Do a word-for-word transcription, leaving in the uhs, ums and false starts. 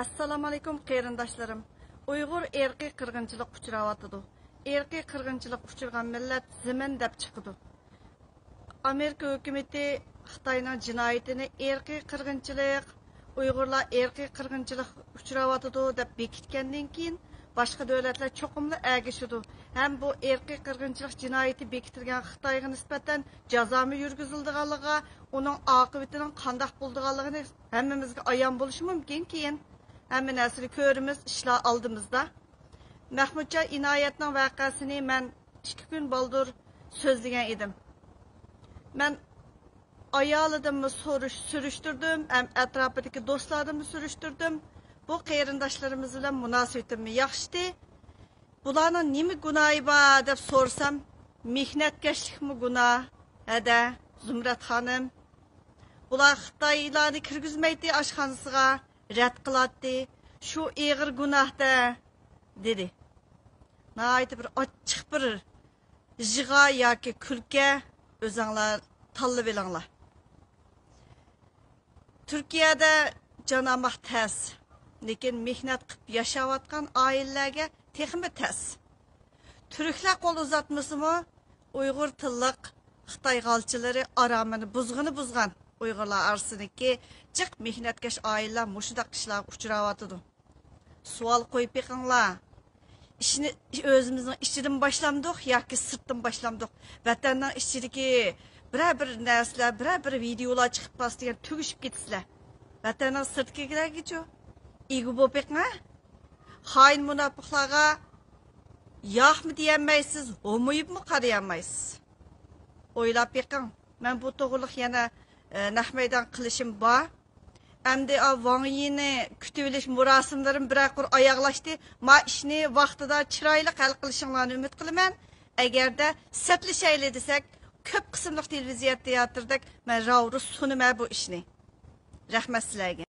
ئەسسالامۇئەلەيكۇم قېرىنداشلىرىم. ئۇيغۇر ئىرقىي قىرغىنچىلىققا ئۇچراۋاتىدۇ. ئىرقىي قىرغىنچىلىققا ئۇچرىغان مىللەت زېمىن دەپ چىقىدۇ. ئامېرىكا ھۆكۈمىتى خىتاينىڭ جىنايىتىنى ئىرقىي قىرغىنچىلىق، ئۇيغۇرلار ئىرقىي قىرغىنچىلىققا ئۇچراۋاتىدۇ دەپ بېكىتكەندىن كېيىن، باشقا دۆلەتلەر چوقۇملا ئەگىشىدۇ ھەم بۇ ئىرقىي قىرغىنچىلىق جىنايىتى بېكىتىلگەن خىتايغا نىسبەتەن جازامۇ يۈرگۈزۈلىدىغانلىقىغا، ئۇنىڭ ئاقىۋىتىنىڭ قانداق بولىدىغانلىقىنى ھەممىمىزگە ئايان بولۇشى مۇمكىن. كېيىن ھەممە نەرسىنى كۆرىمىز، ئىشلار ئالدىمىزدا. مەھمۇتجان ئىنايەتنىڭ ۋەقەسىنى مەن ئىككى كۈن بالدۇر سۆزلىگەن ئىدىم. مەن ئايالىدىنمۇ سورۇش-، سۈرۈشتۈردۈم، ھەم ئەتراپىدىكى دوستلاردىنمۇ سۈرۈشتۈردۈم. بۇ قېرىنداشلىرىمىز بىلەن مۇناسىۋىتىممۇ ياخشىتى. بۇلارنىڭ نېمە گۇناھى بار دەپ سورىسام، مېھنەتكەشلىكمۇ گۇناھ، ھەدە، زۇمرەت خانىم. بۇلار خىتايلارنى كىرگۈزمەيتتى ئاشخانىسىغا، رەت قىلاتتى. شۇ ئېغىر گۇناھ-دە، دېدى. ناھايىتى بىر ئاچچىق بىر يىغا ياكى كۈلكە، ئۆزۈڭلار تاللىۋېلىڭلار. تۈركىيەدە جان ئالماق تەس، لېكىن مېھنەت قىلىپ ياشاۋاتقان ئائىلىلەرگە تېخىمۇ تەس. تۈركلەر قول ئۇزاتمىسىمۇ، ئۇيغۇر تىللىق خىتاي غالچىلىرى ئارامىنى بۇزغىنى بۇزغان. ئۇيغۇرلار ئارىسىدىكى جىق مېھنەتكەش ئائىلىلەر مۇشۇنداق ئىشلارغا ئۇچراۋاتىدۇ. سوئال قويۇپ بېقىڭلار. ئىشنى ئۆزىمىزنىڭ ئىچىدىن باشلامدۇق ياكى سىرتتىن باشلامدۇق؟ ۋەتەننىڭ ئىچىدىكى بىرەر بىر نەرسىلەر، بىرەر بىر ۋىدېئولار چىقىپ قالسا دېگەن تۈگۈشۈپ كېتىسىلەر. ۋەتەننىڭ سىرتىدىكىلەرگىچۇ؟ ئىگە بولۇپ بېقىڭ، ھە؟ خائىن مۇناپىقلارغا ياقمۇ دېيەلمەيسىز، ھومىيىپمۇ قارىيالمايسىز. ئويلاپ بېقىڭ. مەن بۇ توغرىلىق يەنە، ئە، نەق مەيدان قىلىشىم بار. ئەمدى ئا، ۋاڭ يىنى كۈتۈۋېلىش مۇراسىملىرىم بىرەر قۇر ئاياغلاشتى. ما ئىشنى ۋاقتىدا چىرايلىق ھەل قىلىشىڭلارنى ئۈمىد قىلىمەن. ئەگەردە سەتلىشەيلى دېسەك، كۆپ قىسىملىق تېلېۋىزىيە تىياتىردەك مەن راۋرۇس سۇنىمەن بۇ ئىشنى. رەھمەت سىلەرگە.